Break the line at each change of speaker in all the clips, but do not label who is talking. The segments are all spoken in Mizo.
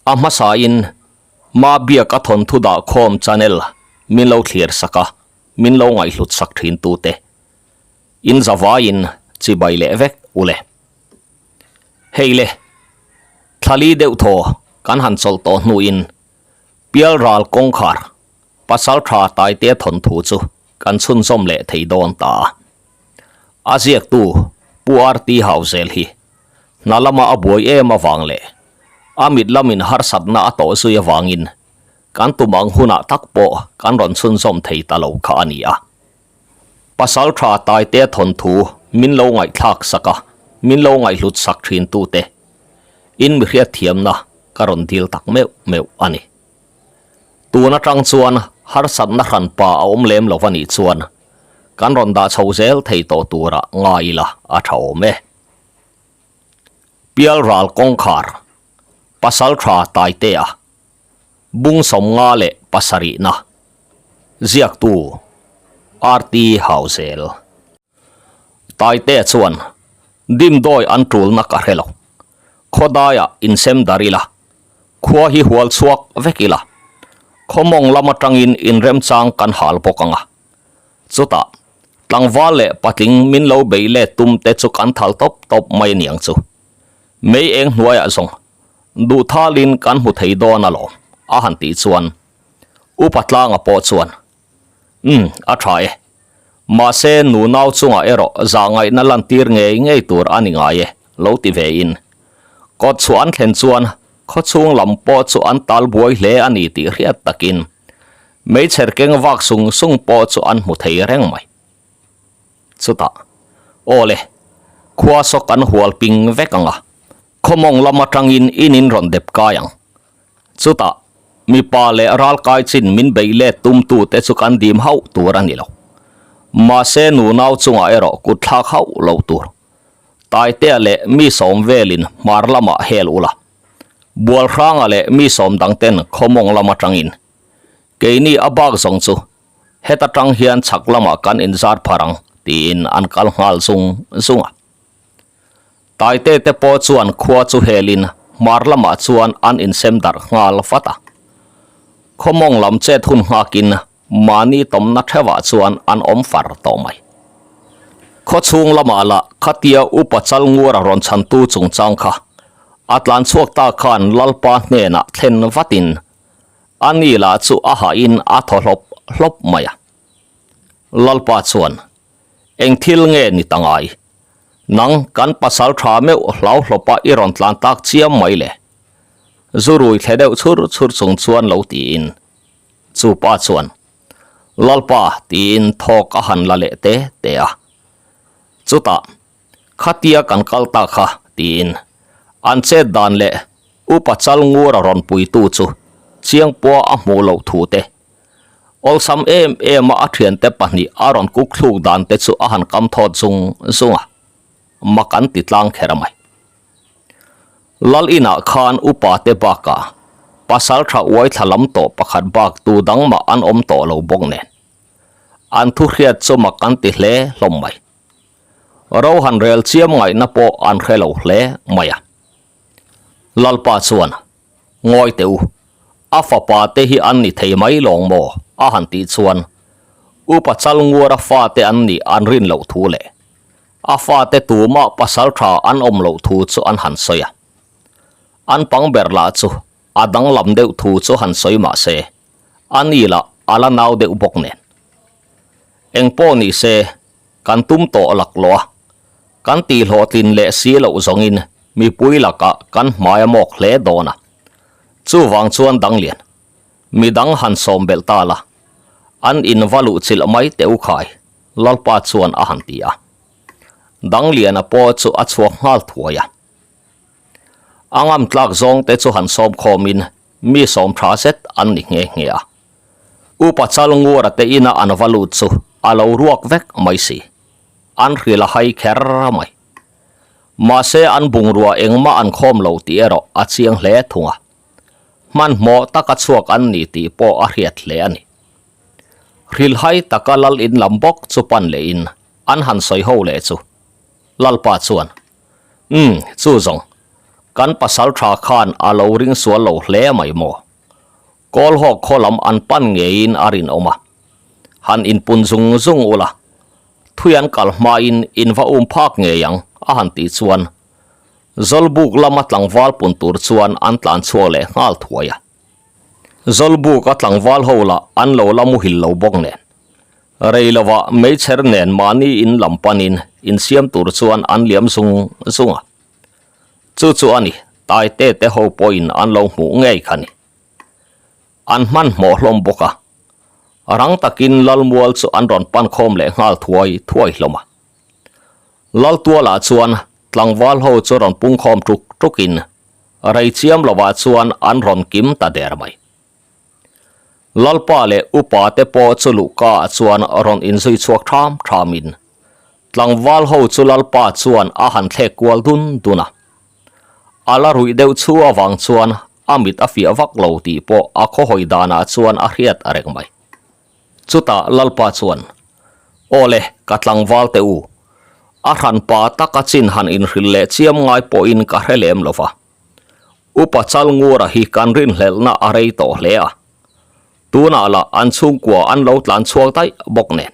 A hmasain Mabiak a thawnthu dah khawm channel min lo thlir sak a, min lo ngaihhlut sak thin tute in zavaiin chibai leh vek u le. Hei le, thlali deuh thaw kan han chawlh tawh hnuin Pialral kawngkhar pasal tha Taitea thawnthu chu kan chhunzawm leh thei dawn ta a. A ziaktu Pu RT Hauzel hi hna lama a buai em avang leh a mit lamin harsatna a tawh zui avangin kan tum ang hunah tak pawh kan rawn chhunzawm thei ta lo kha a ni a. Pasal tha Taitea thawnthu min lo ngaihthlak sak a, min lo ngaihhlut sak thin tute in mi hriatthiamna ka rawn dil tak meuh meuh a ni. Tun atang chuan harsatna hranpa a awm lem lo a nih chuan kan rawn dah chho zel thei tawh tura ngai ila a tha awm e. Pialral kawngkhar, Pasaltha Taitea, Bung 57na, Ziaktu, RT Hauzel. Taitea chuan dimdawi an tulna ka hre lo. Khawdaiah insem dar ila, khua hi hual chhuak vek ila, khawmawng lam atangin inremchang kan hal bawk ang a. Chutah, tlangval leh patling min lo bei let tum te chu kan thal tawp tawp mai aniang chu. Mei eng hnuaiah zawng, duhthalin kan hmu thei dawn alawm, a han tih chuan Upa Tlanga pawh chuan, Umm, a tha e. Mahse, nu nau chungah erawh zahngaihna lantir ngei ngei tur a ni ngai e, lo ti ve in. Kawt chhuah an thlen chuan khawchhung lam pawh chu an tal buai hle a ni tih hriat takin meichher keng vak sung sung pawh chu an hmu thei reng mai. Chutah, Aw le, khua saw kan hual ping vek ang a, khawmawng lam atangin in in rawn dep kai ang. Chutah, mipa leh ralkai chin min beih let tumtute chu kan dim hauh tur a ni lo. Mahse, nunau chungah erawh kut thlak hauh lo tur. Taitea leh mi sawm velin hmar lamah hel ula. Bualhranga leh mi sawm dangten khawmawng lam atangin keini a bak zawng chu heta tang hian chhak lamah kan inzar phar ang tiin an kal nghal zung zung a. Taite te pawh chuan khua chu helin hmar lamah chuan an insem darh nghal vat a. Khawmawng lam chet hun nghakin Mahni tawmna theuhah chuan an awm far tawh mai. Khawchhung lamah lah khatia upa chal nguara rawn chhantu chungchang kha a tlan chhuak ta khan Lalpa hnenah thlen vatin a ni lah chu a hahin a thaw hlawp hlawp mai a. Lalpa chuan, Eng thil nge ni ta ngai? Nang kan pasal tha meuh hlau hlawpa i rawn tlan tak chiam mai le? Zu rui thle deuh chhur chhur chung chuan lo tiin. Chu pa chuan, Lalpa tiin thawk a han la leh te te a. Chutah, Khatia kan kal ta kha tiin an chet dan leh upa chal ngur a rawn puitu chu chiangpua a hmuh loh thu te, awlsam em em a a thiante pahnih a rawn kuk thluk dan te chu a han kam thawt zung zung a, mak an ti tlang kher mai. Lal inah khan upa te bakah pasal tha uai thla lam tawh pakhat bak tu dang mah an awm tawh lo bawk nen. An thu hriat chu mak an ti hle hlawm mai. Ro han rel chiam ngaihna pawh an hre lo hle mai a. Lalpa chuan, Ngawi teh u, a fapa te hi an ni thei mai lawng maw? a han tih chuan upa chal nguara fate an nih an rin loh thu leh A fate tumah pasal tha an awm loh thu chu an han sawi a. An pang ber lah chu a danglam deuh thu chu han sawi mah se, a ni lah a la nau deuh bawk nen. Eng pawh ni se, kan tum tawh lak lo a, kan tihhlawhtlin leh si loh zawngin mipui lakah kan hmai a mawk hle dawn a. Chuvang chuan Danglian, midang han sawm belh ta la, an inva luh chilh mai teh u khai. Lalpa chuan a han ti a. Dangliana pawh chu a chhuak nghal thuai a. A ngam tlak zawng te chu han sawm khawmin mi sawm tha zet an ni nghe nghe a. Upa chal nguara te ina an va lut chu a lo ruak vek mai si. An hrilh a hai kher mai. Mahse an bungrua engmah an khawm lo tih erawh a chiang hle thung a. Hmanhmawh taka chhuak an ni tih pawh a hriat hle a ni. Hrilhai taka lal in lam bawk chu pan leh in an han sawi ho leh chu Lalpa chuan, Umm, chu zawng. Kan pasaltha khan a lo ring sual lo hle mai maw? Kawlhawk khaw lam an pan ngeiin a rinawm a. Han inpun zung zung ula, thui an kal hmain in va um phak ngei ang, a han tih chuan Zawlbuk lama tlangval pun tur chuan an tlan chhuak leh nghal thuai a. Zawlbuk a tlangval ho lah an lo la muhil lo bawk nen. Rei lovah meichher nen mahni in lam panin insiam tur chuan an liam zung zung a. Chu chu a ni, Taite te ho pawhin an lo hmuh ngei kha ni. An hmanhmawh hlawm bawk a. Rang takin Lalmual chu an rawn pan khawm leh nghal thuai thuai hlawm a. Laltualah chuan tlangval ho chu rawn pungkhawm tuk tukin rei chiam lovah chuan an rawn kim ta der mai. Lalpa leh upa te pawh chu luhka ah chuan rawn inzui chhuak tham thamin tlangval ho chu Lalpa chuan a han thlek kual dun dun a. A la ruih deuh chu avang chuan a mit a fiah vak lo tih pawh a khawhawi danah chuan a hriat a reng mai. Chutah Lalpa chuan, Aw le, ka tlangval teh u. A hranpa taka chin han inhrilh leh chiam ngai pawhin ka hre lem lo va. Upa Chalngura hi kan rinhlelhna a rei tawh hle a. Tunah lah an chhungkua an lo tlan chhuak daih bawk nen.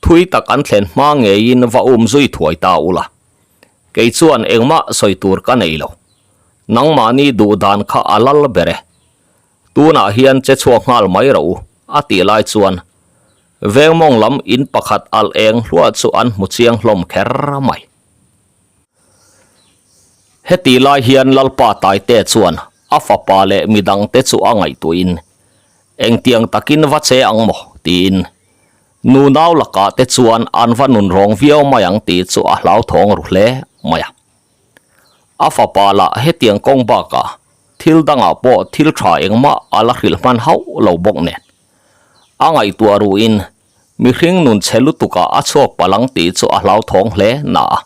Thui tak an thlen hma ngeiin va um zui thuai ta ula. Kei chuan engmah sawi tur ka nei lo. Nangmahni duh dan kha a lal ber e. Tunah hian che chhuak nghal mai rawh u, a tih lai chuan Vengmawng lam in pakhat alh eng hluah chu an hmu chiang hlawm kher mai. Heti lai hian Lalpa Taite chuan a fapa leh midangte chu a ngaihtuahin, Engtiang takin va che ang maw? tiin nunau lakah te chuan an va nun rawng viau mai ang tih chu a hlauthawng ru hle mai a. A fapa lah hetiang kawng bakah thil dangah pawh thil tha engmah a la hrilh hman hauh lo bawk nen. A ngaihtuah ruhin mihring nun chhe lutukah a chhuak palh ang tih chu a hlauthawng hle na a.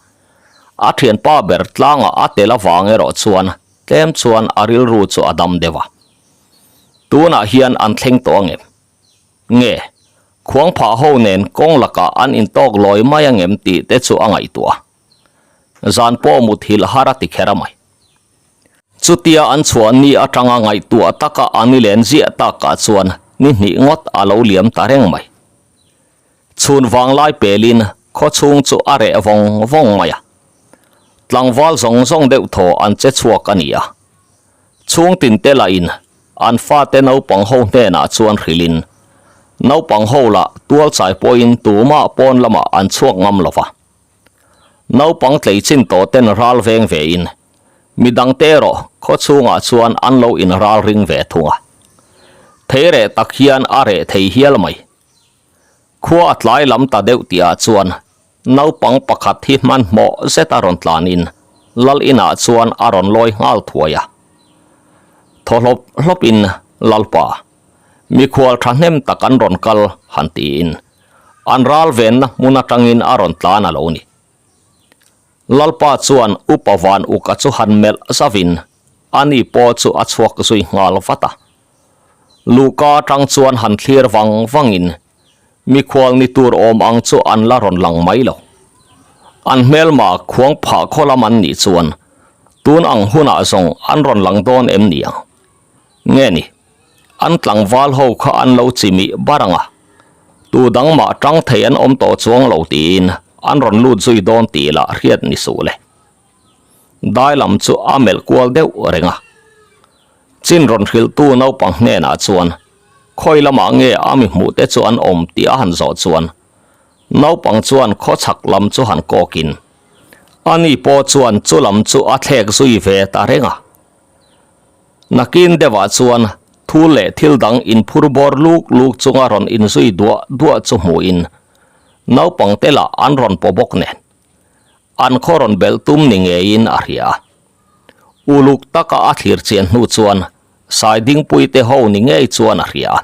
A thianpa ber tlangah a tel avang erawh chuan tlem chuan a rilru chu a dam deuh a. Tunah hian an thleng tawh angem? Nge, khuangphah ho nen kawng lakah an intawk lawi mai angem tih te chu a ngaihtuah a. Zan pawh muthilh har a ti kher a mai. Chutia an chhuah ni atanga ngaihtuah taka an i len ziah takah chuan ni hnih ngawt a lo liam ta reng mai. Chhun vanglai pelin khawchhung chu a reh vawng vawng mai a. Tlangval zawng zawng deuh thaw an che chhuak a ni a. Chhung tinte lahin an fate naupang ho hnenah chuan hrilhin naupang ho lah tualchai pawhin tumah pawn lamah an chhuak ngam lo va. Naupang tlei chin tawh ten ral veng ve in, midang te erawh khaw chhungah chuan an lo in ral ring ve thung a. Thei reh tak hian a reh thei hial mai. Khua a tlai lam ta deuh tih ah chuan naupang pakhat hi hmanhmawh zet a rawn tlan in lal inah chuan a rawn lawi nghal thuai a. Thaw hlawp hlawp in Lalpa, mikhual thahnem tak an rawn kal han tiin An ral venna hmun atangin a rawn tlan a lo ni. Lalpa chuan Upa Van Uka chu han melh zavin ani pawh chu a chhuak zui nghal vat a. Luhka atang chuan han thlir vang vangin mikhual ni tur awm ang chu an la rawn lang mai lo. An hmelma khuang phah khaw lam an nih chuan tun ang hunah zawng an rawn lang dawn em ni ang? Nge ni? An tlangval ho kha an lo chimih bar ang a, tu dang mah tang thei an awm tawh chuang lo tiin an rawn lut zui dawn tih lah hriat ni suh le. Dai lam chu a melh kual deuh reng a. Chin rawn hrilhtu naupang hnenah chuan khawi lamah nge a mi hmuh te chu an awm tih a han zawh chuan naupang chuan khawchhak lam chu han kawkin ani pawh chuan chu lam chu a thlek zui ve ta reng a. Nakin deuhah chuan thu leh thil dang inphur bawr luk luk chunga rawn inzui duah duah chu hmuhin naupang te lah an rawn paw bawk nen an khaw rawn belh tum ni ngeiin a hria a. Uluk taka a thlir chian hnu chuan Saidingpui te ho ni ngei chuan a hria a.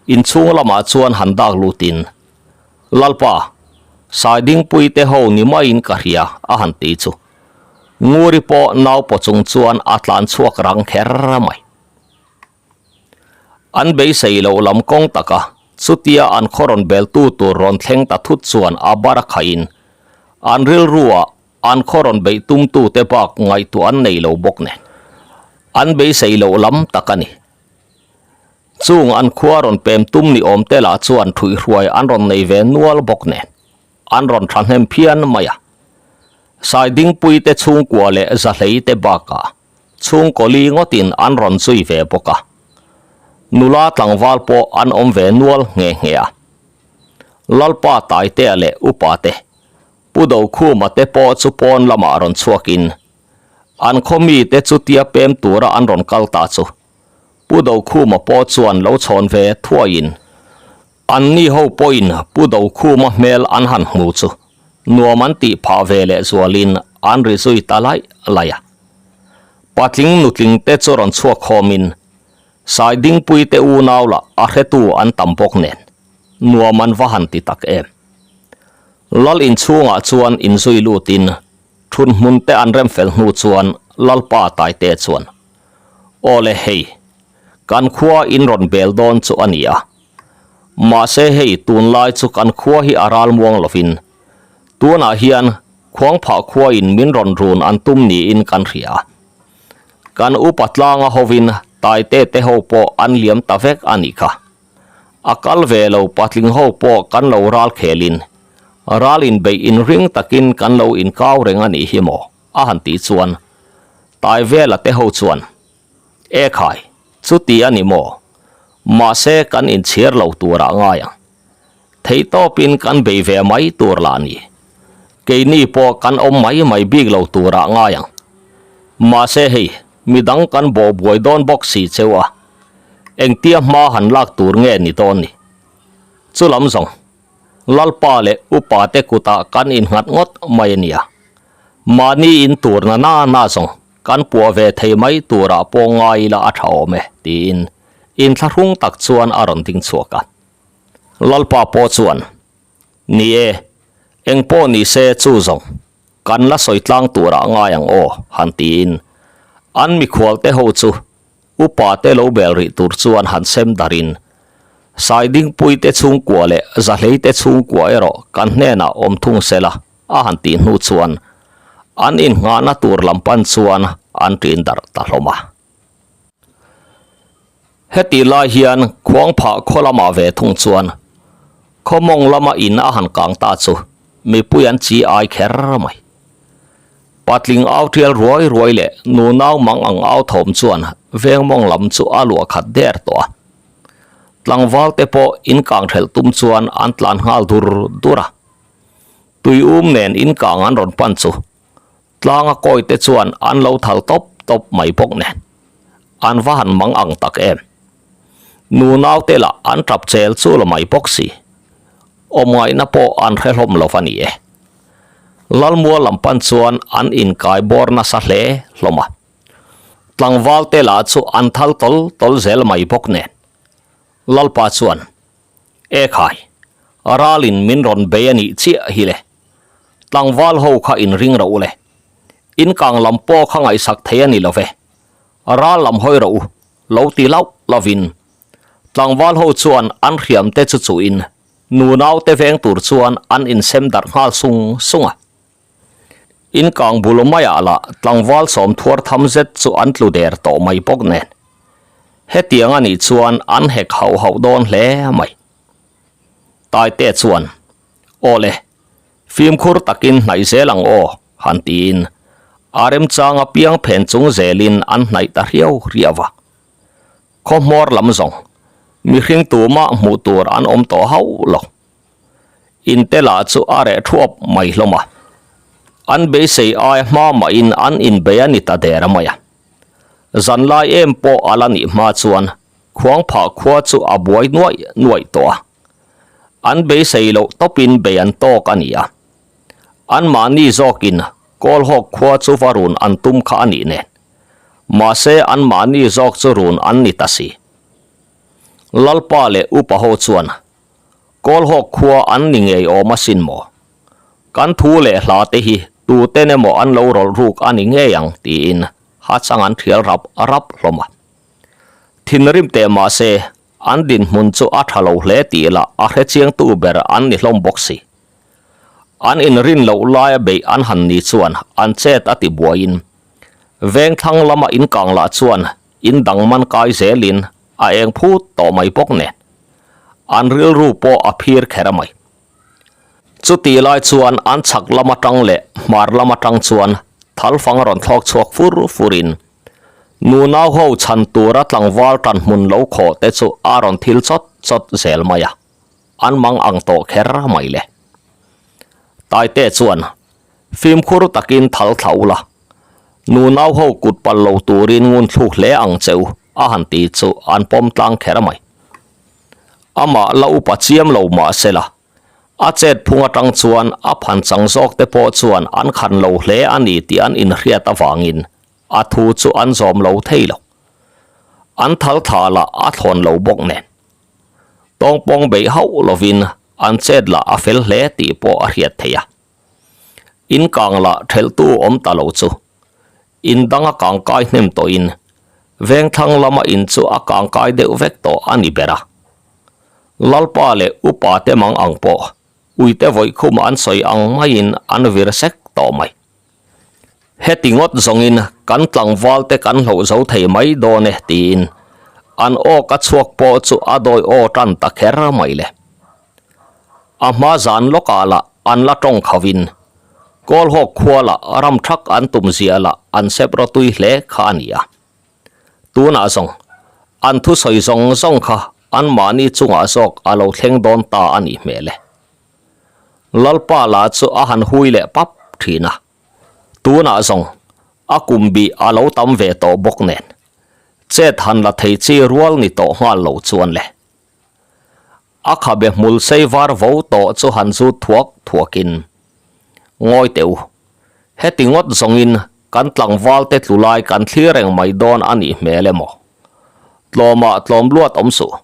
Inchhung lamah chuan han dak lutin, Lalpa, Saidingpui te ho ni maiin ka hria a han ti chu. Nguri pawh nau paw chung chuan a tlan chhuak rang kher mai. An beisei loh lam kawng taka chutia an khaw rawn beltu tur rawn thleng ta thut chuan a bar a khaihin an rilruah. An khaw rawn beih tumtute bak ngaihtuah an nei lo bawk nen, an beisei loh lam tak a ni. Chung an khua rawn pem tum ni awm te lah chuan ṭhuihhruai an rawn nei ve nual bawk nen, an rawn ṭhahnem phian mai a. Saidingpui te chhungkua leh Zahlei te bakah chhungkaw li ngawtin an rawn zui ve bawk a. Nula tlangval pawh an awm ve nual nghe nghe a. Lalpa Taitea leh Upa te Pu Dokhuma te pawh chu pawn lamah rawn chhuakin an khaw mite chu tia pem tura an rawn kal ta chu Pu Dokhuma pawh chuan lo chhawn ve thuaiin anni ho pawhin Pu Dokhuma hmel an han hmu chu nuam an tih phah ve leh zualin an ri zui ta laih laih a. Patling nutling te chu rawn chhuak khawmin Saidingpui te unau lah a hretu an tam bawk nen nuam an va han ti tak em. Lal inchhungah chuan inzui lutin thun hmun te an rem fel hnu chuan Lalpa Taite chuan, Aw le hei, kan khua in rawn bel dawn chu a ni a. Mahse hei tunlai chu kan khua hi a ral muang lovin tunah hian Khuangphah khuain min rawn run an tum niin kan hria. Kan upa tlanga hovin Taite te ho pawh an liam ta vek a nih kha. A kal ve lo patling ho pawh kan lo ral khelin, ral inbeih inring takin kan lo inkau reng a nih hi maw? a han tih chuan Taivela te ho chuan, E khai, chuti a ni maw? Mahse kan inchhir lo turah ngai ang. Theihtawpin kan bei ve mai tur lah ni. Keini pawh kan awm mai mai bik lo turah ngai ang. Mahse hei, midang kan bawh buai dawn bawk si cheu a. Engtia hma han lak tur nge ni dawn ni? Chu lam zawng, Lalpa leh upa te kutah kan innghat ngawt mai a nia. Mahni in tur na na na zawng kan puah ve thei mai turah pawh ngai ila a tha awm e, tiin inthlahrung tak chuan a rawn ding chhuak a. Lalpa pawh chuan, Ni e, eng pawh ni se chu zawng, kan la sawi tlang turah ngai ang aw, han tiin an mikhual te ho chu upa te lo bel rih tur chuan han sem darin Saidingpui te chhungkua leh Zahlei te chhungkua erawh kan hnenah awm thung sela a han tih hnu chuan an innghahna tur lam pan chuan an ṭin darh ta hlawm a. Heti lai hian Khuangphah khaw lamah ve thung chuan khaw mawng lama in a han kang ta chu mipui an chi ai kher mai. Patling au tial ruai ruai leh nunau mang ang au thawm chuan veng mawng lam chu a luah khat der tawh a. Tlangval te pawh in kang hrelh tum chuan an tlan nghal dur dur a. Tui um nen in kang an rawn pan chu tlanga kawi te chuan an lo thal tawp tawp mai bawk nen an va han mang ang tak em. Nunau te lah an tap chel chu la mai bawk si. Awmngaihna pawh an hre hlawm lo a ni e. Lalmual lam pan chuan an inkai bawr nasa hle hlawm a. Tlangval te lah chu an thal tawl tawl zel mai bawk nen. Lalpa chuan, E khai, ralin min rawn bei a nih chiah hi le. Tlangval ho kha inring rawh u le. Inkang lam pawh kha ngaihsak thei a ni lo ve. Ral lam hawi rawh u, lo ti lauh lovin tlangval ho chuan an hriam te chu chuhin nunau te veng tur chuan an insem darh nghal sung sung a. Inkang bul maiah lah tlangval sawm thuar tham zet chu an tlu der tawh mai bawk nen hetiang a nih chuan an hek hauh hauh dawn hle mai. Taite chuan, Aw le, fimkhur takin hnaih zel ang aw, han tiin a remchang apiang phen chung zelin an hnaih ta hriau hriau a. Khaw hmawr lam zawng, mihring tumah hmuh tur an awm tawh hauh lo. Inte lah chu a reh thuap mai hlawm a. An beisei ai hma mahin an inbei a ni ta der mai a. Zanlai em pawh a la nih hma chuan Khuangphah khua chu a buai nuaih nuaih tawh a. An beisei loh tawpin bei an tawk a ni a. Anmahni zawkin Kawlhawk khua chu va run an tum kha a nih nen. Mahse anmahni zawk chu run an ni ta si. Lalpa leh upa ho chuan Kawlhawk khua an ni ngei awm asin maw? Kan thu leh hla te hi tuten emaw an lo rawlh ruk a ni ngei ang tiin hachang an thial rap rap hlawm a. Thinrim teh mahse an dinhmun chu a tha lo hle tih lah a hrechiangtu ber an ni hlawm bawk si. An inrin loh laia beih an han ni chuan an chet a ti buaiin vengthlang lama inkang lah chuan in dang man kai zelin a eng phut tawh mai bawk nen an rilru pawh a phir kher a mai. Chutih lai chuan an chhak lam atang leh hmar lam atang chuan thalfang rawn thlawk chhuak fur furin nunau ho chhan tura tlangval tan hmun lo khawh te chu a rawn thil chawt chawt zel mai a. An mang ang tawh kher mai le. Taite chuan fimkhur takin thal thla ula, nunau ho kut pal lo turin ngun thluk hle ang che u a han ti chu an pawm tlang kher mai. Amah la upa chiam lo mah se la, a chet phung atang chuan a phan chang zawk te pawh chuan an khan lo hle a ni tih an inhriat avangin a thu chu an zawm lo thei lo. An thal thla lah a thlawn lo bawk nen. Tawngpawng beih hauh lovin an chet lah a fel hle tih pawh a hriat theih a. In kang lah thelhtu awm ta lo chu in dang a kang kai hnem tawhin vengthlang lama in chu a kang kai deuh vek tawh a ni ber a. Lalpa leh upa te mang ang pawh uite vawikhum an sawi ang maiin an vir sek tawh mai. Heti ngawt zawngin kan tlangval te kan hloh zo thei mai dawn e tiin an aw ka chhuak pawh chu a dawi aw tan ta kher mai le. A hma zan lawkah lah an la tawng khovin Kawlhawk khua lah ram thak an tum zia lah an sep rawtui hle kha a ni a. Tunah zawng an thusawi zawng zawng kha anmahni chungah zawk a lo thleng dawn ta a nih hmel e. Lalpa lah chu a han hui leh pap thin a, tunah zawng a kum bih a lo tam ve tawh bawk nen, chet han la thei chi rual ni tawh nghal lo chuan le. A khabe hmul sei var vo tawh chu han zut thuak thuakin, Ngawi teh u, heti ngawt zawngin kan tlangval te tlu lai kan thlir reng mai dawn a nih hmel emaw? Tlawmah tlawm luat awm suh,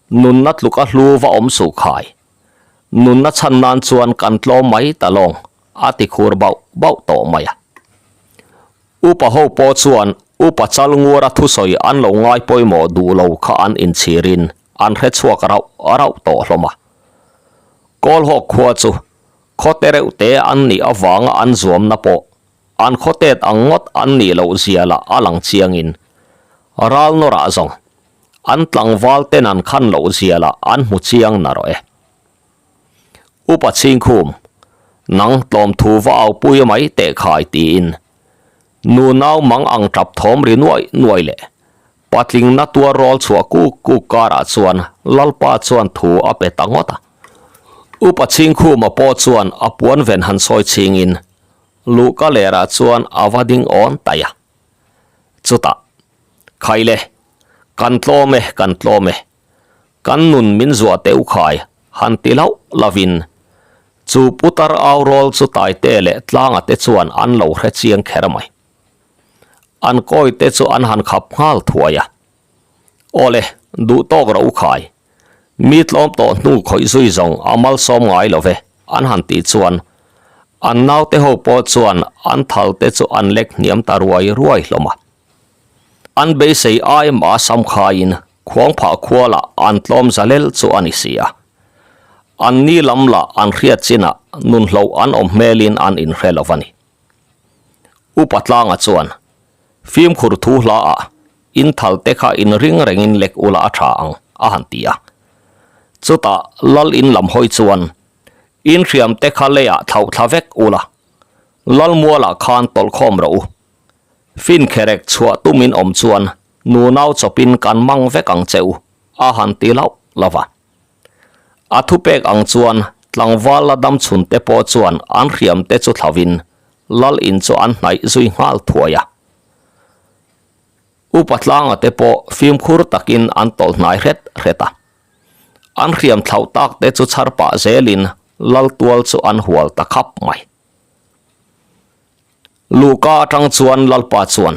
nunna tluk a hlu va awm suh khai. Nunna chhan nan chuan kan tlawm mai ta lawng, a ti khur bauh bauh tawh mai a. Upa ho pawh chuan Upa Chalngura thusawi an lo ngai pawimawh duh lo kha an inchhirin an hre chhuak rauh rauh tawh hlawm a. Kawlhawk khua chu khaw te reuh te an nih avanga an zuamna pawh an khaw tet ang ngawt an nih loh zia lah a lang chiangin ral nawrah zawng An tlangval ten an khan loh zia lah an hmu chiang na rawh e. Upa Chhingkhum, nang tlawm thu va au pui mai teh khai tiin nu nau mang ang tap thawm ri nuai nuai leh patling na tuar rawl chhuah kuk kuk karah chuan Lalpa chuan thu a pe ta ngawt a. Upa Chhingkhuma pawh chuan a puan ven han sawi chhingin luhka lerah chuan a va ding awn taih a. Chutah. Khai le, kan tlawm e, kan tlawm e. Kan nun min zuah teh u khai, han ti hlauh lovin chu putar au rawl chu Taite leh Tlanga te chuan an lo hre chiang kher mai. An kawi te chu an han khap nghal thuai a. Aw le, duh tawk rawh u khai. Mi tlawm tawh hnu khawih zui zawng a malsawm ngai lo ve, an han tih chuan an naute ho pawh chuan an thal te chu an lek hniam ta ruai ruai hlawm a. An beisei ai mah sam khaiin khuangphah khua lah an tlawm zalel chu a ni si a. An ni lam lah an hriat chinah nunhloh an awm hmelin an inhre lo a ni. Upa Tlanga chuan fimkhur thu hla ah in thal te kha in ring rengin lek ula a tha ang a han ti a. Chutah lal in lam hawi chuan in hriam te kha leiah thlauh thla vek ula, Lalmualah khan tawlhkhawm rawh u. Fin kherek chhuah tumin awm chuan nunau chawpin kan mang vek ang che u, a han ti hlauh lo va. A thupek ang chuan tlangval la dam chhun te pawh chuan an hriam te chu thlavin lal in chu an hnaih zui nghal thuai a. Upa Tlanga te pawh fimkhur takin an tawlh hnai hret hret a. An hriam thlauh tak te chu chhar pah zelin lal tual chu an hual ta khap mai. Luhka atang chuan Lalpa chuan,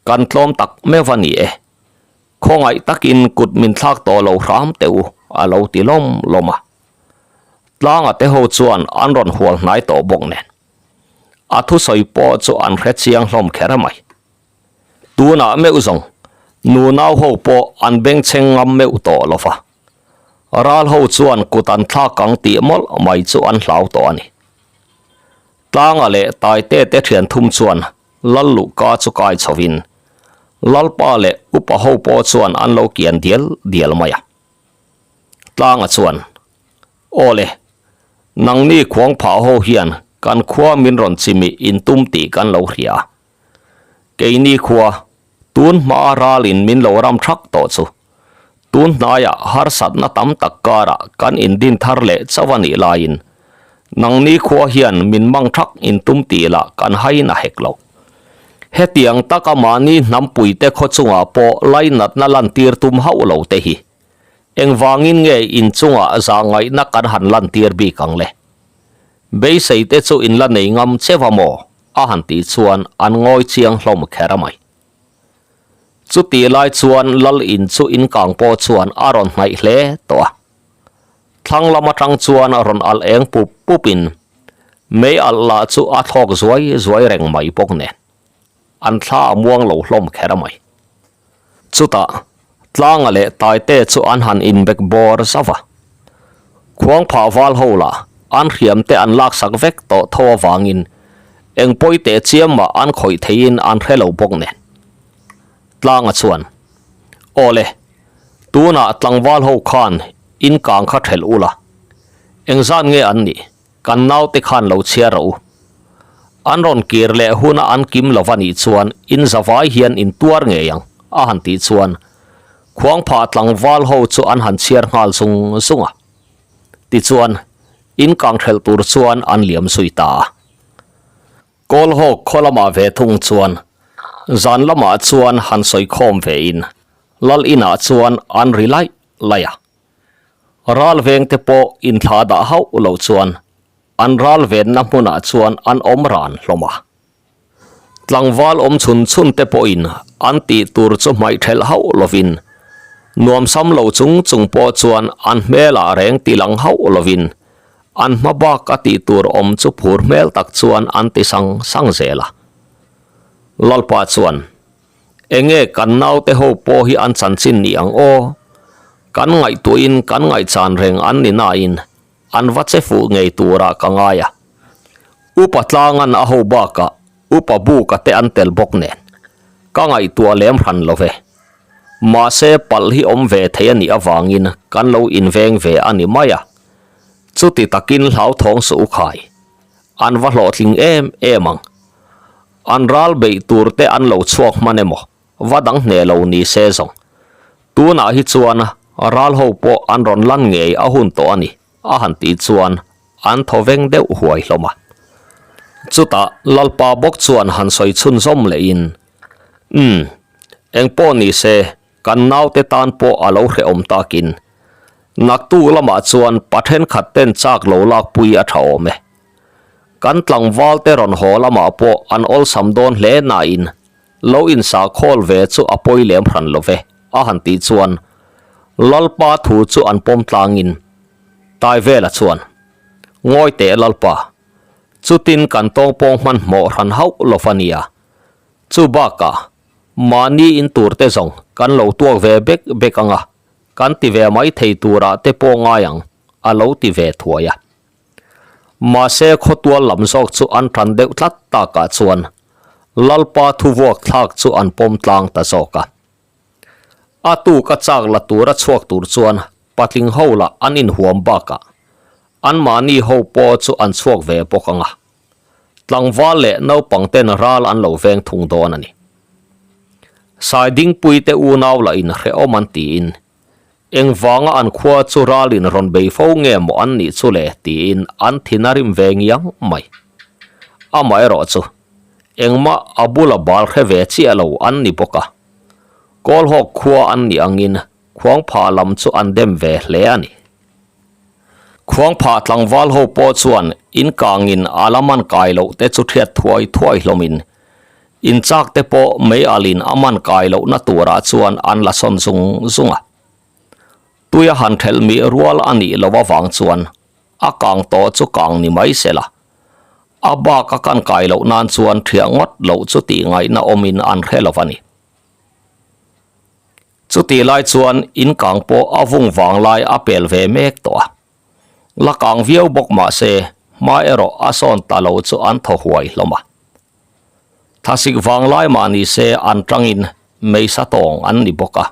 Kan tlawm tak meuh a ni e. Khawngaih takin kut min thlak tawh lo hram teh u, a lo ti lawm lawm a. Tlanga te ho chuan an rawn hual hnai tawh bawk nen. A thusawi pawh chu an hre chiang hlawm kher mai. Tunah meuh zawng, nunau ho pawh an bengchheng ngam meuh tawh lo va. Ral ho chuan kut an thlak ang tih mawlh mai chu an hlau tawh a ni. Tlanga leh Taite te thian thum chuan Lal luhka chu kai chhovin Lalpa leh upa ho pawh chuan an lo kian dial dial mai a. Tlanga chuan, Aw le, nangni khuang phah ho hian kan khua min rawn chimih in tum tih kan lo hria a. Keini khua, tun hma ralin min lo ram thak tawh chu. Tun hnaiah harsatna tam tak karah kan indin thar leh chauh a nih laiin nangni khua hian min mang thak in tum tih lah kan hain a hek lo. Hetiang taka mahni hnampuite khaw chungah pawh lainatna lantir tum hauh lo te hi engvangin nge inchungah zahngaihna kan han lantir bik ang le? Beisei te chu in la nei ngam che va maw? a han tih chuan an ngawi chiang hlawm kher a mai. Chutih lai chuan Lal in chu in kang pawh chuan a rawn hnaih hle tawh a. Thlang lam atang chuan rawn alh eng pup pup in mei alh lah chu a thlawk zuai zuai reng mai bawk nen an thla a muang lo hlawm kher mai. Chutah Tlanga leh Taite chu an han inbek bawr zauh a. Khuangphah val ho lah an hriam te an laksak vek tawh tho avangin eng pawi teh chiam mah an khawih theiin an hre lo bawk nen. Tlanga chuan, Aw le, tunah tlangval ho khan in kang kha thelh ula, engzat nge an nih? Kan naute khan lo chhiar rawh u. An rawn kir leh huna an kim lo va nih chuan in zavai hian in tuar ngei ang, a han tih chuan Khuangphah tlangval ho chu an han chhiar nghal zung zung a. Tichuan, in kanghrelh tur chuan an liam zui ta a. Kawlhawk khaw lamah ve thung chuan zan lamah chuan han sawi khawm ve in Lal inah chuan an ri laih laih a. Ral veng te pawh inthla dah hauh lo chuan an ral venna hmunah chuan an awm ran hlawm a. Tlangval awm chhun chhun te pawhin an tih tur chu hmaih thelh hauh lovin nuamsam lo chung chung pawh chuan an hmelah reng ti lang hauh lovin an hma bak a tih tur awm chu phur hmel tak chuan an ti sang sang zel a. Lalpa chuan Enge kan naute ho pawh hi an chanchin ni ang aw? Kan ngaihtuahin kan ngaihchan reng an ni nain an va che fuh ngei turah ka ngai a. Upa tlangan a ho bakah upa buka te an tel bawk nen ka ngaihtuah lem hran lo ve. Mahse palh hi awm ve thei a nih avangin kan lo inveng ve a ni mai a. Chuti takin hlauthawng suh u khai. An va hlawhtling em em ang. An ral beih tur te an lo chhuak hman emaw, va dang hneh lo ni se zawng. Tunah hi chuan ral ho pawh an rawn lan ngei a hun tawh a ni, a han tih chuan an thaw veng deuh huai hlawm a. Chutah Lalpa bawk chuan han sawi chhunzawm lehin, Umm, engpawh ni se, kan naute tan pawh a lo hrehawm takin, naktuk lamah chuan pa thenkhat ten chak lo lakpui a tha awm e. Kan tlangval te rawn haw lamah pawh an awlsam dawn hle nain lo insahkhawl ve chu a pawi lem hran lo ve, a han tih chuan Lalpa thu chu an pawm tlangin Taivela chuan, Ngawi teh Lalpa, chutin kan tawngpawng hmanhmawh hran hauh lo va nia, chu bakah mahni in tur te zawng kan lo tuak ve bek bek anga kan ti ve mai thei turah te pawh ngai ang, a lo ti ve thuai a. Mahse khawtual lam zawk chu an tan deuh tlat takah chuan Lalpa thuvuak thlak chu an pawm tlang ta zawk a. A tuka chak la tura chhuak tur chuan patling ho lah an inhuam bakah anmahni ho pawh chu an chhuak ve bawk ang a. Tlangval leh naupang ten ral an lo veng thung dawn a ni. Saidingpuite unau lah in hrehawm an tiin Engvanga an khua chu ralin rawn bei fo nge maw an nih chu le tiin an thin a rim ve ngiang mai. Amaherawh chu engmah a bula bal hre ve chiah lo an ni bawk a. Kawlhawk khua an nih angin Khuangphah lam chu an dem ve hle a ni. Khuangphah tlangval ho pawh chuan in kangin a la man kai loh te chu thiat thuai thuai hlawmin In chak te pawh mei alin a man kai lohna turah chuan an la sawn zung zung a. Tui a han thelh mih rual a nih loh avang chuan a kang tawh chu kang ni mai se la. A bak a kan kai loh nan chuan thiah ngawt loh chu tih ngaihna awmin an hre lo a ni. Chutih lai chuan in kang pawh a vung vang lai a pel ve mek tawh a. La kang viau bawk mah se. hma erawh a sawn ta lo chu an thaw huai hlawm a. Thasik vanglai mah ni se an tangin meisa tawng an ni bawk a,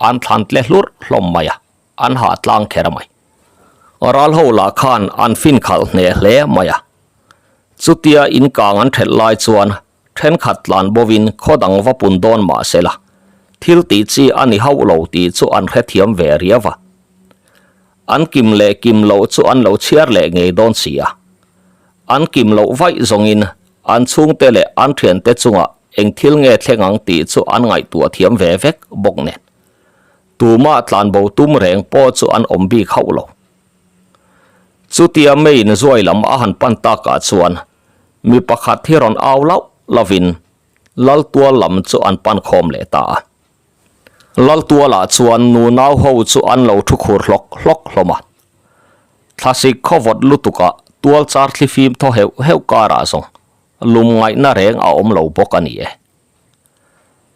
an thlan tle hlurh hlawm mai a, an hah tlang kher mai. Ral ho lah khan an fin khalh hneh hle mai a. Chutia inkang an thelh lai chuan Thenkhat tlan bovin khaw dang va pun dawn mah se la, thil tih chi a ni hauh lo tih chu an hrethiam ve riau a. An kim leh kim loh chu an lo chhiar leh ngei dawn si a. An kim loh vaih zawngin an chhungte leh an thiante chungah eng thil nge thleng ang tih chu an ngaihtuah thiam ve vek bawk nen. Tumah tlanbo tum reng pawh chu an awm bik hauh lo. Chutia meiin zuai lam a han pan takah chuan Mi pakhat hi rawn au lauh lovin Laltual lam chu an pan khawm leh ta a. Laltualah chuan nunau ho chu an lo thu khur hlawk hlawk hlawm a. Thlasik khawvawt lutukah tual char thlifim thaw heuh heuh karah zawng lum ngaihna reng a awm lo bawk a ni e.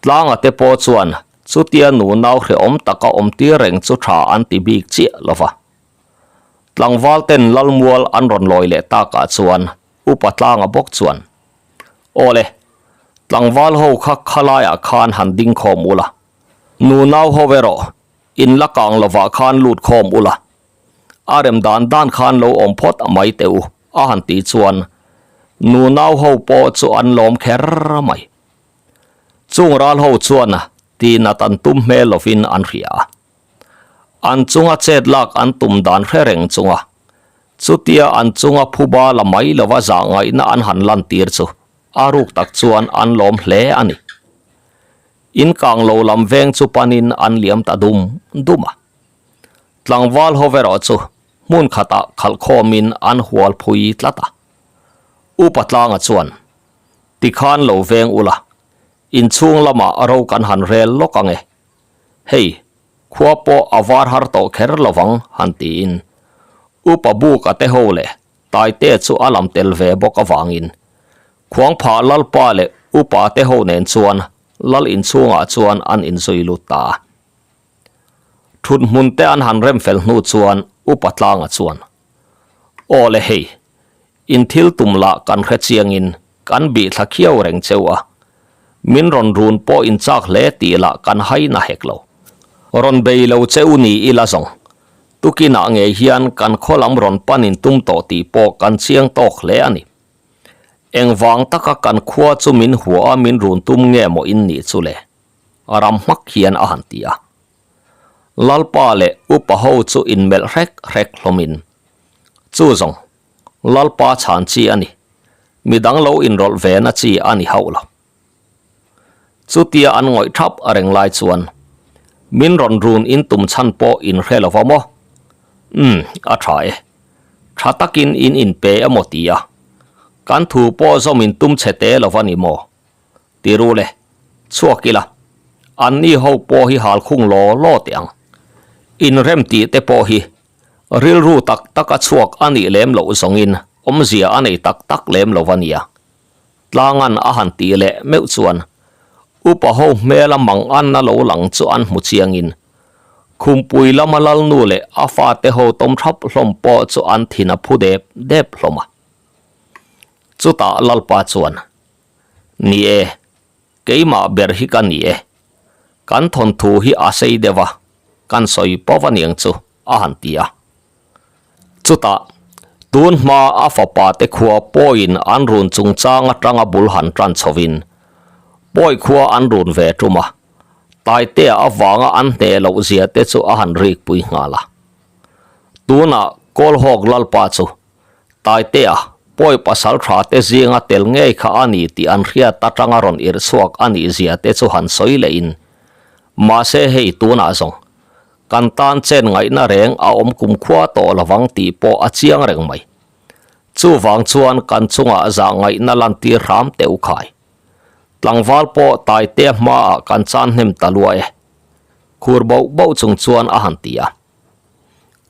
Tlanga te pawh chuan chutia nunau hrehawm taka awm tir reng chu tha an ti bik chiah lova. Tlangval ten Lalmual an rawn lawi leh takah chuan Upa Tlanga bawk chuan, Awle, tlangval ho kha khalaiah khan han ding khawm ula, nunau ho erawh in la kang lovah khan lut khawm ula, a rem dan dan khan lo awm phawt mai teh u, a han tih chuan nunau ho pawh chu an lawm kher mai. Chung ral ho chuan tihnat an tum hmel lovin an hria a. An chunga chet lak an tum dan hre reng chunga chutia an chunga phuba la mai lova zah ngaihna an han lantir chu a ruk tak chuan an lawm hle a ni. In kang lo lam veng chu panin an liam ta dum dum a. Tlangval ho erawh chu hmun khatah khalh khawmin an hual phui tlat a. Upa Tlanga chuan, Tikhan lo veng ula, inchhung lamah ro kan han rel lawk ang e. Hei, khua pawh a var har tawh kher lovang, han tiin. Upa Buka te ho leh Taite chu a lam tel ve bawk avangin Khuangphah Lalpa leh Upa te ho nen chuan Lal inchhungah chuan an inzui lut ta a. Thut hmun te an han rem fel hnu chuan Upa Tlanga chuan, Aw le hei, In thil tum lah kan hre chiangin kan bih thla khiau reng cheu a, min rawn run pawh in chak hle tih lah kan hai na hek lo. Rawn bei lo che u ni ila zawng, tukinah ngei hian kan khaw lam rawn pan in tum tawh tih pawh kan chiang tawk hle a ni. Engvang taka kan khua chu min hua a min run tum nge maw in nih chu le? Ram hmak hian a han ti a. Lalpa leh upa ho chu inmelh hrek hrek hlawmin, Chu zawng, Lalpa chhan chi a ni. Midang lo inrawlh ve na chi a ni hauh lo. Chutia an ngawih thap a reng lai chuan, Min rawn run in tum chhan pawh in hre lo va maw? Umm, a tha e. Tha takin in inpe emaw ti a. Kan thu pawh zawm in tum chhe te lo va ni maw? Ti ru le, chhuak ila, anni ho pawh hi hal khung law law teh ang. Inrem tih te pawh hi Rilru tak tak a chhuak a nih lem loh zawngin awmzia a nei tak tak lem lo a nia. Tlangan a han tih leh meuh chuan upa ho hmela mang anna lo lang chu an hmu chiangin Khumpui lama Lalnu leh a fate ho tawm thap hlawm pawh chu an thin a phu dep dep hlawm a. Chutah Lalpa chuan, Ni e, Keimah ber hi ka ni e. Kan thawnthu hi a sei deuh a, kan sawi pawh aniang chu, a han ti a. Chutah, tun hma a fapa te khua pawiin an run chungchang atanga bul han tan chhovin, pawi khua an run ve tum a, Taitea avanga an hneh loh zia te chu a han rikpui nghal a. Tunah Kawlhawk Lalpa chu Taitea, pawi pasal tha te zinga tel ngei kha a ni tih an hriat atanga rawn irh chhuak a nih zia te chu han sawi leh in, mahse hei tunah zawng, kan tan chen ngaihna reng a awm kumkhua tawh lovang tih pawh a chiang reng mai. Chuvang chuan kan chungah zah ngaihna lantir hram teh u khai. Tlangval pawh Taitea hmaah kan chan hnem ta lua e. Khur bauh bauh chung chuan a han ti a.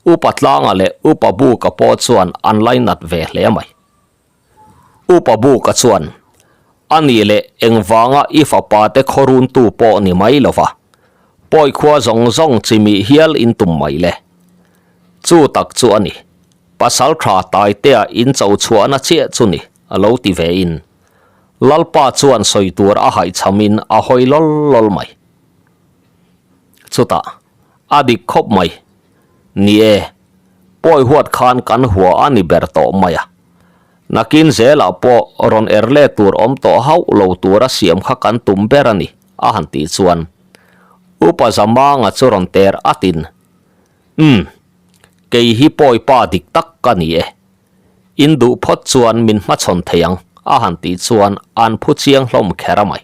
Upa Tlanga leh Upa Buka pawh chuan an lainat ve hle mai. Upa Buka chuan, A nih leh engvanga i fapa te khawruntu pawh ni mai lova, pawi khua zawng zawng chimih hial in tum mai le. Chu tak chu a ni. Pasalṭha Taitea in cho chhuahna chiah chu ni, a lo ti ve in. Lalpa chuan sawi tur a haihchhamin a hawi lawl lawl mai. Chutah, a dik khawp mai. Ni e, pawi huat khan kan hua a ni ber tawh mai a. Nakin zelah pawh rawn er leh tur awm tawh hauh lo tura siam kha kan tum ber a ni, a han tih chuan Upa Zamanga chu rawn ter atin, Umm, kei hi pawi pa dik tak ka ni e. In duh phawt chuan min hmachhawn thei ang, a han tih chuan an phu chiang hlawm kher a mai.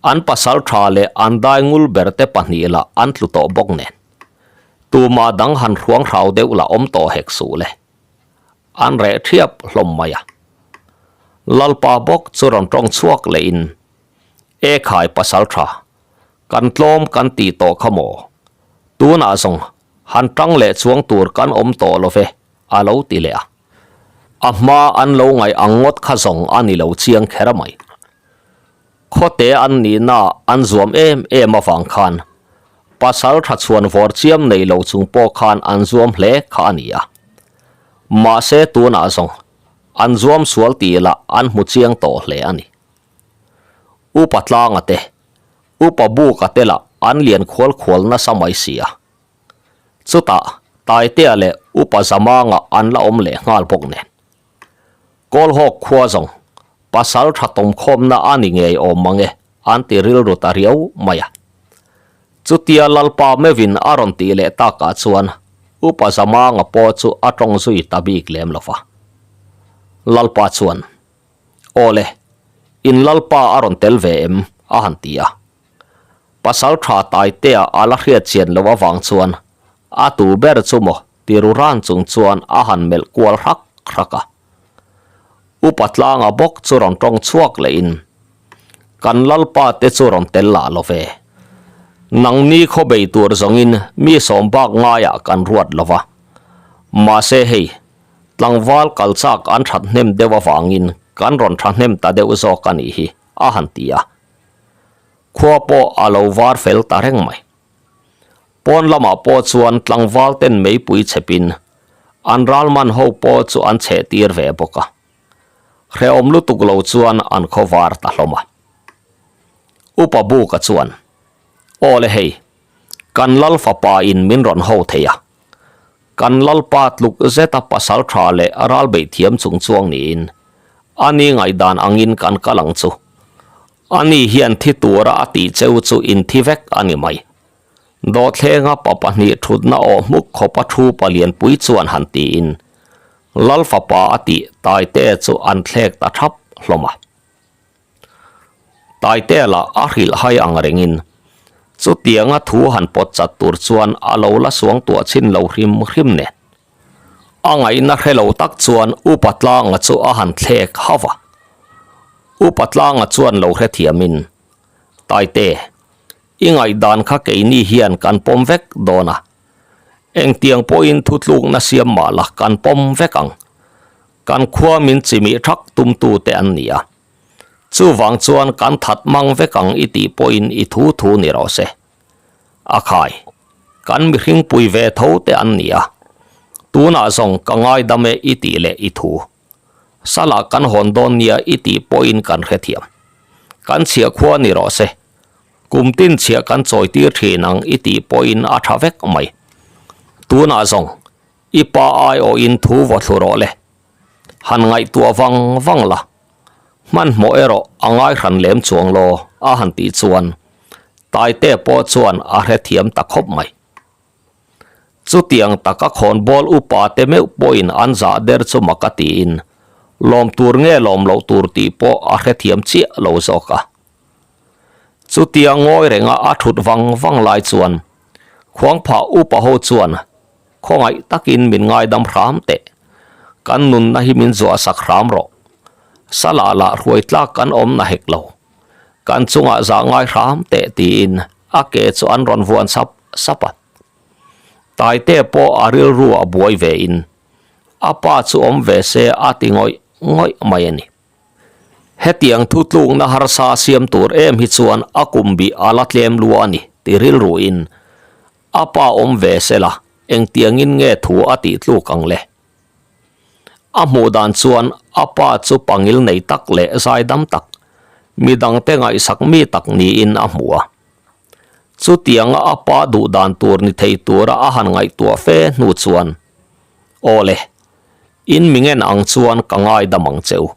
An pasal tha leh an dai ngul ber te pahnih lah an tlu tawh bawk nen. Tumah dang han hruang hrau deuh lah awm tawh hek suh le. An reh thiap hlawm mai a. Lalpa bawk chu rawn tawng chhuak leh in, E khai pasal tha, kan tlawm kan tih tawh kha maw? Tunah zawng han tang leh chuang tur kan awm tawh lo ve, a lo ti leh a. A hma an lo ngaih ang ngawt kha zawng a ni lo chiang kher mai. Khawte an nihna an zuam em em avang khan pasal tha chhuan vawr chiam nei lo chung pawh khan an zuam hle kha a ni a. Mahse tunah zawng an zuam sual tih lah an hmu chiang tawh hle a ni. Upa tlanga te, upa buka te lah an lian khual khual nasa mai si a. Chutah Taitea leh Upa Zamanga an la awm leh nghal bawk nen. Kawlhawk khua zawng pasal tha tawmkhawmna a ni ngei awm mang e an ti rilru ta riau mai a. Chutia Lalpa meuhin a rawn tih leh takah chuan Upa Zamanga pawh chu a tawng zui ta bik lem lo va. Lalpa chuan, Awle, in Lalpa a rawn tel ve em? a han ti a. Pasal tha Taitea a la hriat chian loh avang chuan a tu ber chu maw ti ru ran chung chuan a han melh kual hrak hrak a. Upa tlanga bawk chu rawn tawng chhuak lehin, Kan Lalpa te chu rawn tel lah lo ve. Nangni khaw bei tur zawngin mi sawm bak ngaiah kan ruat lo va. Mahse hei, tlangval kal chak an that hnem deuh avangin kan rawn tha hnem ta deuh zawk a nih hi, a han ti a. Khua pawh a lo var fel ta reng mai. Pawn lamah pawh chuan tlangval ten meipui chhepin an ralman ho pawh chu an chheh tir ve bawk a. Hrehawm lutuk lo chuan an khaw var ta hlawm a. Upa Buka chuan, Aw le hei, kan lal fapa in min rawn ho thei a. Kan lalpa tluk zeta pasal tha leh ral beih thiam chung chuang niin a ni ngaihdan angin kan kal ang chu. Ani hian thi tura a tih cheu chu in thi vek a ni mai. Dawhthlenga pa pahnih thutna aw hmuk khawpa thu palianpui chuan han tiin Lal fapa a tih Taite chu an thlek ta thap hlawm a. Taite lah a hrilh hai ang rengin chutianga thu han pawt chat tur chuan a lo la suang tuah chhin lo hrim hrim nen. A ngaihna hre lo tak chuan Upa Tlanga chu a han thlek hauh a. Upa Tlanga chuan lo hrethiamin, Taite, i ngaihdan kha keini hian kan pawm vek dawn a. Engtiang pawhin thutlukna siam mah la kan pawm vek ang. Kan khua min chimih thak tumtute an ni a. Chuvang chuan kan that mang vek ang i tih pawhin i thu thu ni rawh se. A khai, kan mihring pui ve tho te an ni a. Tunah zawng ka ngaidam e i tih leh i thu. Salah kan hawn dawn nia i tih pawhin kan hrethiam. Kan chhiah khua ni rawh se. Kum tin chhiah kan chawi tir thin ang i tih pawhin a tha vek mai. Tunah zawng i pa aiawhin thu vaw thlu rawh le. Han ngaihtuah vang vang la, hmanhmawh erawh a ngai hran lem chuang law a han tih chuan Taite pawh chuan a hrethiam ta khawp mai. Chutiang taka khawnbawl upa te meuh pawhin an zah der chu mak a tiin lawm tur nge lawm loh tur tih pawh a hrethiam chiah lo zawk a. Chutia ngawi renga a thut vang vang lai chuan Khuangphah upa ho chuan Khawngaih takin min ngaidam hram teh. Kan nunna hi min zuah sak hram rawh. Salah lah hruai tlak kan awm na hek lo. Kan chungah zah ngai hram teh tiin a ke chu an rawn vuan sap sap a. Taite pawh a rilru a buai ve in a pa chu awm ve se a ti ngawih ngawih mai a ni. Hetiang thutlukna harsa siam tur em hi chuan a kum bih a la tlem lua a ni ti rilru in A pa awm ve se la, Engtiangin nge thu a tih tluk ang le? A hmuh dan chuan a pa chu pangil nei tak leh zaidam tak, midangte ngaihsak mi tak niin a hmu a. Chutianga a pa duh dan tur ni thei tura a han ngaihtuah fe hnu chuan, Aw le, in mi ngen ang chuan ka ngaidam ang che u.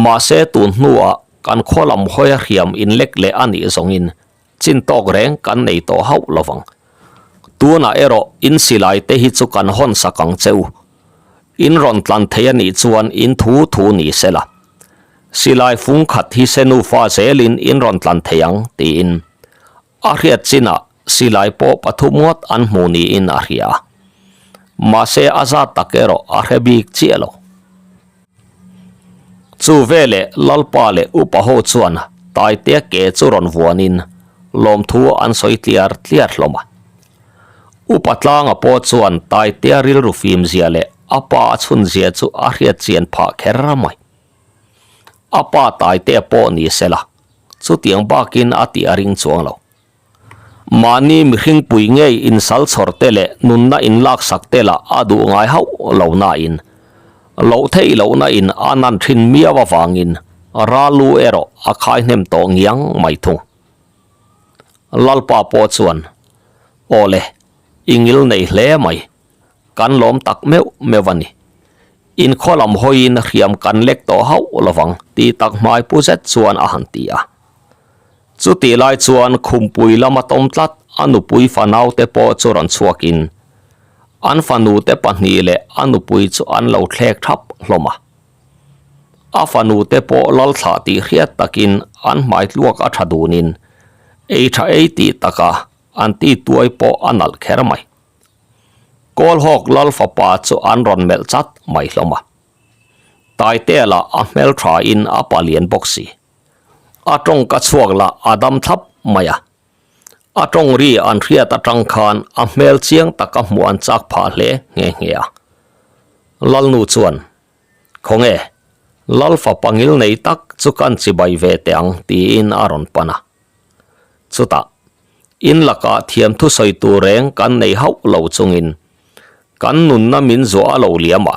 Mahse tun hnuah kan khaw lam hawia hriam inlek leh a nih zawngin Chin tawk reng kan nei tawh hauh lo vang. Tunah erawh in silai te hi chu kan hawn sak ang che u. In rawn tlan thei a nih chuan in thu thu ni se la. Silai fung khat hi se nufa zelin in rawn tlan thei ang tiin a hriat chinah silai pawh pathum ngawt an hmu niin a hria a. Mahse a zat tak erawh a hre bik chiah lo. Chu veleh Lalpa leh Upa ho chuan Taitea ke chu rawn vuanin lawmthu an sawi tliar tliar hlawm a. Upa Tlanga pawh chuan Taitea rilru fimzia leh a pa a chhunzia chu a hriat chian phah kher mai. A pa Taitea pawh ni sela, chutiang bakin a tih a ring chuang lo. Mahni mihring pui ngei insal chhawr te leh nunna inlaksak te lah a duh ngai hauh lo nain, loh theih lohna in a nan thin miau avangin Ralu erawh a khai hnem tawh ngiang mai thung. Lalpa pawh chuan, Aw le, i ngil nei hle mai, kan lawm tak meuh meuh a ni. Inkhaw lam hawiin hriam kan lek tawh hauh lovang ti tak hmai pu zet chuan a han ti a. Chutih lai chuan khumpui lama tawm tlat a nupui fanaute pawh chu rawn chhuakin an fanute pahnih leh a nupui chu an lo thlek thap hlawm a. A fanute pawh lalthlah tih hriat takin an hmai tluak a tha dunin ei tha ei tih taka an ti tuai pawh a nalh kher mai. Kawlhawk lal fapa chu an rawn melh chat mai hlawm a. Taitea lah a hmelthain a palian bawk si. A tawng ka chhuak lah a dam thlap mai a. A tawng ri an hriat atang khan a hmel chiang taka hmuh an chak phah hle nghe nghe a. Lalnu chuan, Khawnge, Lal fapa ngil nei tak chu kan chibai ve teh ang tiin a rawn pan a. Chutah, in lakah thiam thusawi tur reng kan nei hauh lo chungin kan nunna min zuah a lo liam a,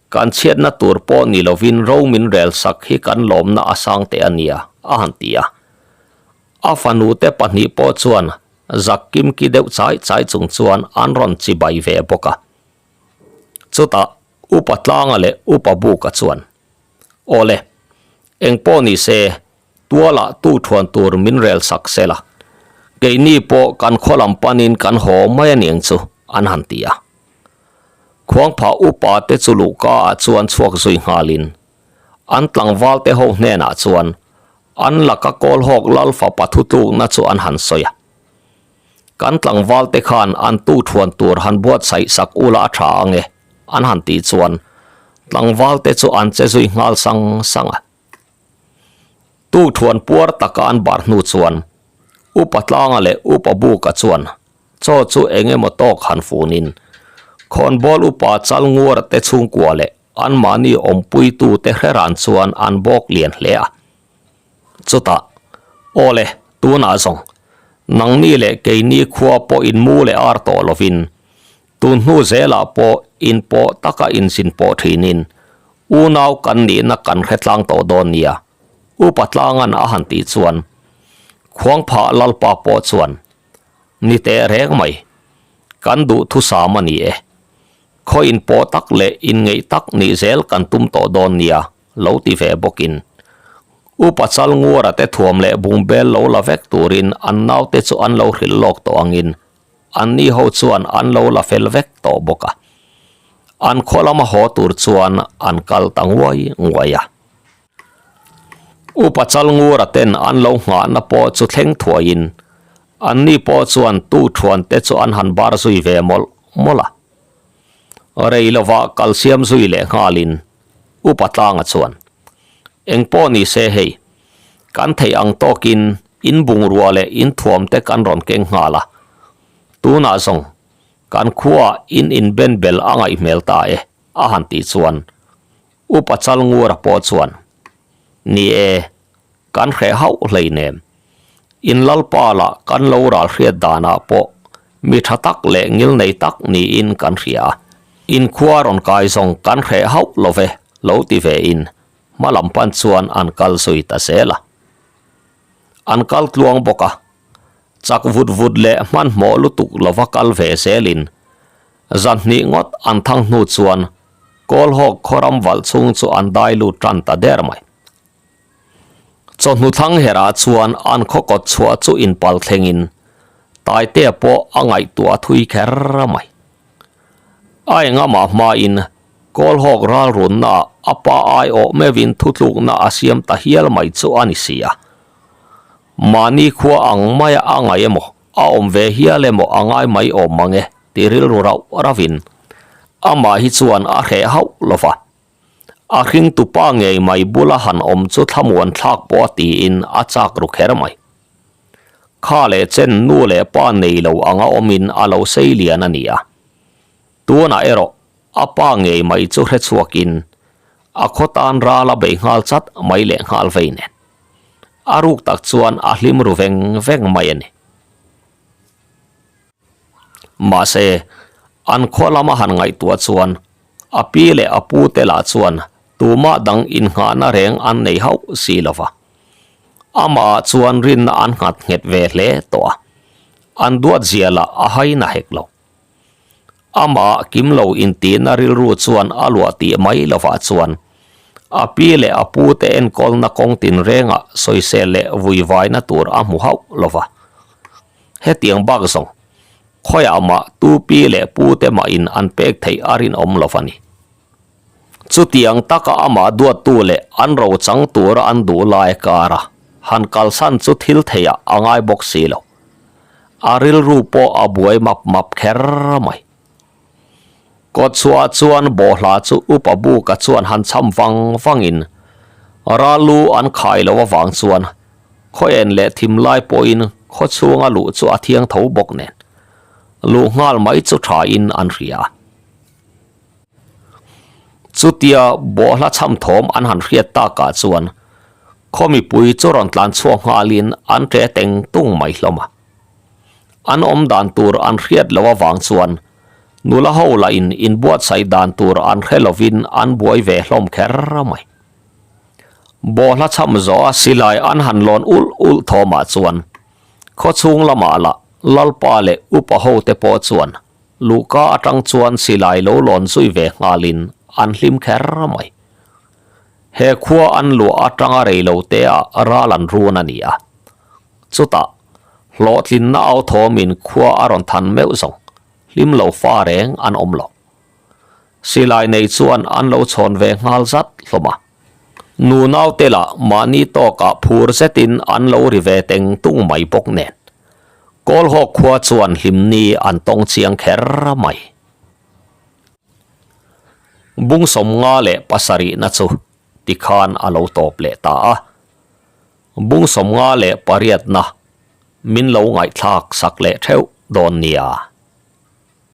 Kan chhiatna tur pawh ni lovin ro min rel sak hi kan lawmna a sang teh a nia, a han ti a. A fanute pahnih pawh chuan zak kimki deuh chai chai chung chuan an rawn chibai ve bawk a. Chutah Upa Tlanga leh Upa Buka chuan, Aw le, eng pawh ni se, tualah tu thuan tur min rel sak se la, keini pawh kan khaw lam panin kan haw mai a niang chu, an han ti a. Khuangphah upa te chu luhka ah chuan chhuak zui nghalin an tlangval te ho hnenah chuan an laka Kawlhawk lal fapa thutlukna chu an han sawi a. Kan tlangval te khan an tu thuan tur han buatsaih sak ula a tha ang e an han tih chuan tlangval te chu an che zui nghal sang sang a. Tu thuan puar taka an bar hnu chuan Upa Tlanga leh Upa Buka chuan Chaw chu eng emaw tawk han funin khawnbawl upa chal nguar te chhungkua leh anmahni awmpuitute hreran chuan an bawk lian hle a. Chutah, Aw le, tunah zawng, nangni leh keini khua pawh inmu leh ar tawh lovin, tun hnu zelah pawh inpawh taka inzin pawh thinin unau kan nihna kan hre tlang tawh dawn nia, Upa Tlangan a han tih chuan Khuangphah Lalpa pawh chuan, Ni teh reng mai. Kan duh thusam a ni e. Khaw inpawh tak leh inngeih tak nih zel kan tum tawh dawn nia, lo ti ve bawkin. Upa Chalnguara te thuam leh bungbel lo la vek turin an naute chu an lo hrilh lawk tawh angin anni ho chuan an lo la fel vek tawh bawk a. An khaw lama haw tur chuan an kal ta nguai nguai a. Upa Chalngura ten an lo nghahna pawh chu thleng thuaiin anni pawh chuan tu thuan te chu an han bar zui ve mawlh mawlh a. Rei lovah kal siam zui leh nghalin Upa Tlanga chuan, Eng pawh ni se hei, kan theih ang tawkin in bungrua leh in thuam te kan rawn keng nghal a, tunah zawng kan khuaah in inben bel a ngaih hmel ta e, a han tih chuan Upa Chalngura pawh chuan, Ni e, kan hreh hauh hleinem. In Lalpa lah kan lo ral hriat danah pawh Mi tha tak leh ngilnei tak niin kan hria a, inkhua rawn kai zawng kan hreh hauh lo ve, lo ti ve in hma lam pan chuan an kal zui ta zel a. An kal tluang bawk a, chak vut vut leh hmanhmawh lutuk lova kal ve zelin zanhnih ngawt an thang hnu chuan Kawlhawk khawram valh chhung chu an dai lut tan ta der mai. Chawhnu thlang herah chuan an khaw kawt chhuah chu inpal thlengin Taitea pawh a ngaihtuah thui kher mai. A engamah hmain Kawlhawk ralrunnaah a pa aiawh meuhin thutlukna a siam ta hial mai chu a ni si a. Mahni khua ang maia a ngaih emaw, a awm ve hial emaw a ngai mai awm mang e ti rilru rauh rauhin amah hi chuan a hreh hauh lo va. A hringtupa ngei mai bula han awm chu thlamuan thlak pawh a tiin a chak ru kher mai. Kha leh chen nu leh pa nei lo anga awmin a lo sei lian a ni a. Tunah erawh a pa ngei mai chu hre chhuakin a khaw tan ral a bei nghal chat mai leh nghal vei nen. A ruk tak chuan a hlim ru veng veng mai a ni. Mahse, an khaw lama han ngaihtuah chuan a pi leh a pu te lah chuan tumah dang innghahna reng an nei hauh si lo va. Amah chuan rinna an nghat nghet ve hle tawh a, an duat zia lah a hai na hek lo. Amah kim lo intihna rilru chuan a luah tih mai lovah chuan a pi leh a pu te enkawlna kawng tinrengah sawisel leh vuivaina tur a hmu hauh lo va. Hetiang bak zawng, khawiah mah tu pi leh pu te mahin an pek theih a rinawm lo va ni. Chutiang taka amah duattu leh an ro chang tura an duh lai kara han kalsan chu thil theiah a ngai bawk si lo. A rilru pawh a buai map map kher mai. Kawtchhuah chuan bawhhla chu upa buka chuan han cham vang vangin ral lu an khai loh avang chuan khaw en leh thim lai pawhin khaw chhunga luh chu a thiang tho bawk nen luh nghal mai chu thain an hria. Chutia bawhhla cham thawm an han hriat takah chuan khaw mipui chu rawn tlan chhuak nghalin an ṭe teng tung mai hlawm a. An awm dan tur an hriat loh avang chuan nula ho lahin inbuatsaih dan tur an hre lovin an buai ve hlawm kher mai. Bawhhla cham zawha silai an han lawn ulh ulh thawmah chuan khaw chhung lamah lah Lalpa leh upa ho te pawh chuan luhka atang chuan silai lo lawn zui ve nghalin an hlim kher mai. He khua an luah atanga rei lo te ah ral an run a ni a. Chutah, hlawhtlinna au thawmin khua a rawn than meuh zawng, hlim lo fa reng an awm lo. Silai nei chuan an lo chhawn ve nghal zat hlawm a. Nu naute lah mahni tawkah phur zetin an lo ri ve teng tung mai bawk nen. Kawlhawk khua chuan hlimni an tawng chiang kher mai. Bung 57 leh pasarihna chu tikhan a lo tawp leh ta a. Bung 58 leh pariatna min lo ngaihthlak sak leh theuh dawn nia.